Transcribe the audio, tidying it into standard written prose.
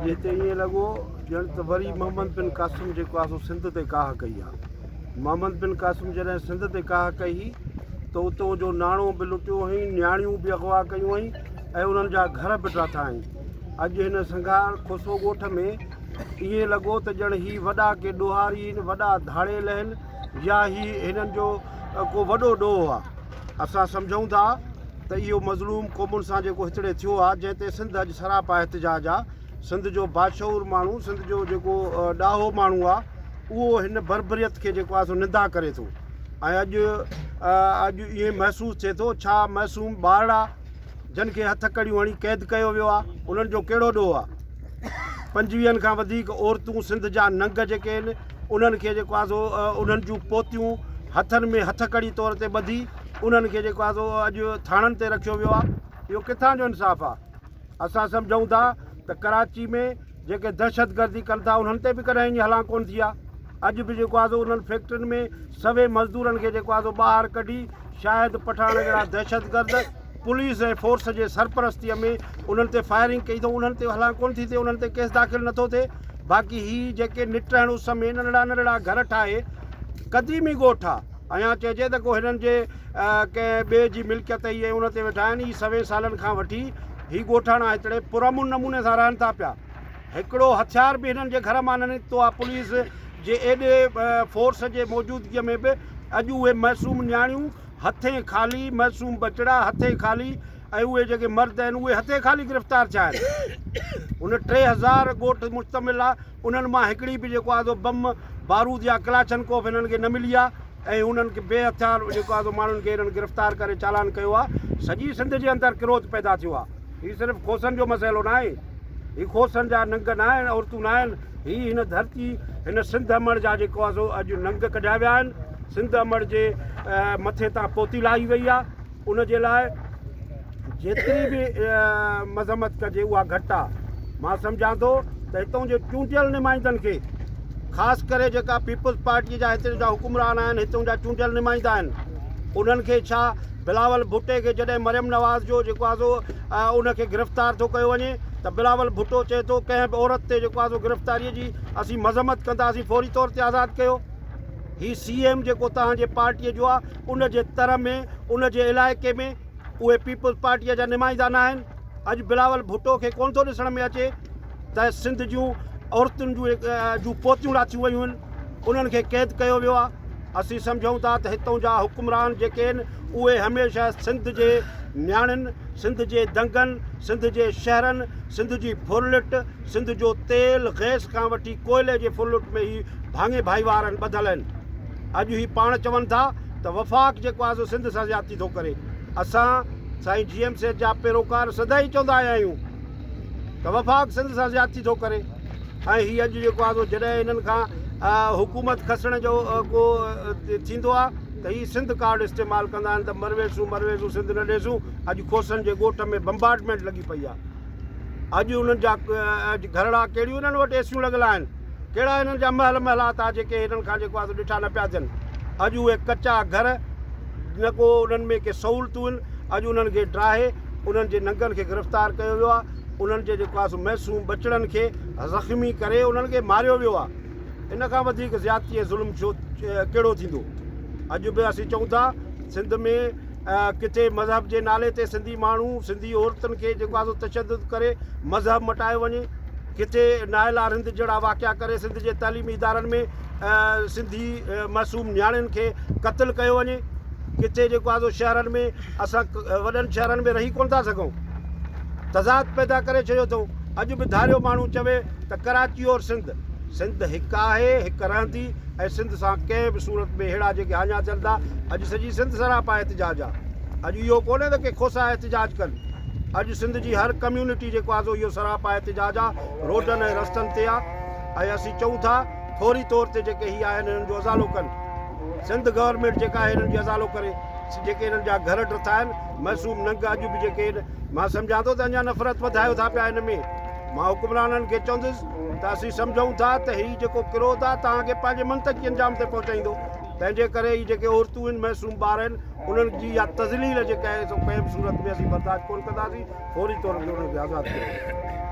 اڄ هتي ائين لڳو ڄڻ ته وري محمد بن قاسم جيڪو آهي سو سنڌ تي ڪاهه ڪئي آهي. محمد بن قاسم جڏهن سنڌ تي ڪاهه ڪئي هئي ته اتو جو ناڻو به لٽيو هئائين، نياڻيون به اغوا ڪيون هئائين ۽ انهن جا گهر به ڊاٿا هئائين. اڄ هن سنگهار کوسو ڳوٺ ۾ ائين لڳو ته ڄڻ هي وڏا ڪي ڏوهاري آهن، وڏا ڌاڙيل آهن يا هي هنن جو ڪو وڏو ڏوهه آهي. اسان سمجهون ٿا ته اهو مظلوم قومن سان جيڪو هتڙي ٿيو آهي، جنهن تي سنڌ اڄ سراپا احتجاج آهي، سنڌ جو باشعور ماڻهو، سنڌ جو جيڪو ڏاهو ماڻهو آهي، اهو هن بربريت کي جيڪو آهي سو نندا ڪري ٿو ۽ اڄ اڄ ائين محسوس ٿئي ٿو ڇا معصوم ٻارڙا جن کي هٿ ڪڙيون هڻي قيد ڪيو ويو آهي، انهن جو ڪهڙو ڏوهه آهي؟ پنجويهن کان وڌيڪ عورتون سنڌ جا ننگ جيڪي آهن انهن کي جيڪو آهي سو انهن جون پوتيون هٿن ۾ هٿڪڙي طور تي ٻڌي انهن کي جيڪو آهي سو اڄ ٿاڻن تي رکيو ويو آهي اهو ڪٿان جو انصاف آهي اسان سمجهون ٿا ته ڪراچي ۾ جيڪي دهشتگردي ڪن ٿا انهن تي به ڪڏهن ائين هلان ڪونه ٿي آهي اڄ به جيڪو آهي سو انهن فيڪٽرين ۾ سوين مزدورن کي جيڪو آهي سو ٻاهر ڪڍي شاهد پٺاڻ جهڙا دهشتگرد پوليس ۽ فورس جي سرپرستي ۾ انهن تي فائرنگ ڪئي اٿئون انهن تي هلان ڪونه ٿي ٿئي انهن تي ڪيس داخل نٿو ٿئي باقي هي جيڪي نٽهڻ اس ۾ ننڍڙا ننڍڙا گهر ٺاهي قديمي ڳوٺ آ اڃا چئجي ته ڪو هنن جي ڪنهن ٻئي جي ملڪيت هئي ۽ ان تي ويٺا آهن هي سوين سالن کان وٺي هي ڳوٺاڻا هتڙي پرامن نموني سان رهن ٿا پيا هڪڙو هٿيار به هنن جي گهر مان نه نڪتو آ پوليس جي ايڏي فورس جي موجودگي ۾ به اڄ اهي معصوم نياڻيون هٿين خالي، معصوم ٻچڙا هٿين خالي ۽ اهي جيڪي مرد آهن اهي هٿين خالي گرفتار ٿيا آهن. ان 3000 ڳوٺ مشتمل آهي انهن مان هڪڙي به جيڪو آهي سو بم، بارود يا ڪلاشنڪوف هنن کي نه ملي آهي ۽ انهن کي بي هٿيار جيڪو آهي سو ماڻهن کي هنن گرفتار ڪري چالان ڪيو آهي. سڄي سنڌ جي اندر ڪروڌ پيدا ٿيو آهي. هي صرف کوسن جو مسئلو ناهي. هي کوسن جا ننگ ناهن، عورتون ناهن، هي هن ڌرتي، هن سنڌ امڙ جا جيڪو آهي سو اڄ ننگ ڪڍيا ويا آهن. سنڌ امڙ جي مٿي تان پوتي لاهي وئي آهي. ان جي لاء جيتري به مذمت ڪجي اها گهٽ آهي. مان سمجهان ٿو ته هتان جي چونڊيل نمائندن کي خاص ڪري جيڪا پيپلز پارٽيء جا هتي جا حڪمران آهن، هتان جا چونڊيل نمائندا آهن، انهن کي ڇا بلاول ڀٽي کي جڏهن مريم نواز جو جيڪو آهي سو ان کي گرفتار ٿو ڪيو وڃي ته بلاول ڀٽو چئي ٿو ڪنهن به عورت تي جيڪو آهي سو گرفتاري جي اسين مذمت ڪنداسين فوري طور تي آزاد ڪيو هي سي ايم جيڪو توهان جي پارٽي جو آهي ان جي تر ۾ ان جي علائقي ۾ اهي پيپلز پارٽي جا نمائندا نه آهن اڄ بلاول ڀٽو کي ڪونه ٿو ڏسڻ ۾ اچي ته سنڌ جون عورتن جون جون پوتيون لاٿيون ويون آهن انهن کي قيد ڪيو ويو آهي اسين سمجهون ٿا ته هتون جا حڪمران جيڪي آهن اهي هميشه سنڌ جي نياڻين سنڌ جي دنگن سنڌ جي شهرن سنڌ جي ڦرلٽ سنڌ جو تيل گئس کان وٺي ڪوئلي جي ڦرلٽ ۾ هي ڀاڱي ڀائيوار آهن ٻڌل آهن اڄ هي پاڻ چون ٿا ته وفاق جيڪو آهي سو سنڌ سان زيادتي ٿو ڪري اسان سائين جي ايم سيد جا پيروڪار سدائين چوندا آيا آهيون ته وفاق سنڌ سان زيادتي ٿو ڪري ۽ هي اڄ جيڪو آهي سو جڏهن هنن کان حڪومت کسڻ جو ڪو ٿيندو آهي ته هي سنڌ ڪارڊ استعمال ڪندا آهن ته مرويسون مرويسون سنڌ نه ڏيسون اڄ کوسن جي ڳوٺ ۾ بمبارڊمينٽ لڳي پئي آهي اڄ انهن جا گهرڙا ڪهڙيون انهن وٽ ايسيون لڳل آهن ڪهڙا انهن جا محل محلات آ جيڪي هنن کان جيڪو آ سو ڏٺا نه پيا ٿين. اڄ اهي ڪچا گهر نه ڪو انهن ۾ ڪي سهولتون آهن. اڄ انهن کي ڊاهي انهن جي ننگن کي گرفتار ڪيو ويو آ. انهن جي جيڪو آ سو معصوم ٻچڙن کي زخمي ڪري انهن کي ماريو ويو آ. ان کان وڌيڪ زيادتي ۽ ظلم ڇو ڪهڙو ٿيندو. اڄ به اسين چئون ٿا سنڌ ۾ ڪٿي مذهب جي نالي تي سنڌي ماڻهو سنڌي عورتن کي جيڪو آ سو تشدد ڪري مذهب مٽايو وڃي. ڪٿي نائلا رند جهڙا واقعا ڪري سنڌ جي تعليمي ادارن ۾ سنڌي معصوم نياڻين کي قتل ڪيو وڃي ڪٿي جيڪو آهي سو شهرن ۾ اسان وڏن شهرن ۾ رهي ڪونه ٿا سگهون تضاد پيدا ڪري ڇڏيو اٿئون اڄ به ڌاريو ماڻهو چوي ته ڪراچي اور سنڌ سنڌ هڪ آهي هڪ رهندي ۽ سنڌ سان ڪنهن به صورت ۾ ههڙا جيڪي هاڃا ٿين ٿا اڄ سڄي سنڌ سراپا احتجاج آهي اڄ اهو ڪونهي ته ڪي کوسا احتجاج ڪن اڄ سنڌ جي هر ڪميونٽي جيڪو آ سو اهو سراپا احتجاج آ روڊن ۽ رستن تي آ ۽ اسين چئون ٿا فوري طور تي جيڪي هي آهن انهن جو ازالو ڪن سنڌ گورنمينٽ جيڪا آهي انهن جي ازالو ڪري جيڪي انهن جا گهر ڊٿا آهن معصوم ننگ اڄ به جيڪي آهن مان سمجهان ٿو ته اڃا نفرت وڌايو ٿا پيا ان ۾ مان حڪمرانن کي چوندس ته اسين سمجهون ٿا ته هي جيڪو ڪروڌ آ توهان کي پنهنجي منطقي انجام تي پهچائيندو تنهن جي ڪري هي جيڪي عورتون آهن معصوم ٻار آهن انهن جي اها تذليل جيڪا آهي سو ڪنهن به صورت ۾ اسين برداشت ڪونه ڪنداسين، فوري طور تي انهن کي آزاد ڪيو وڃي.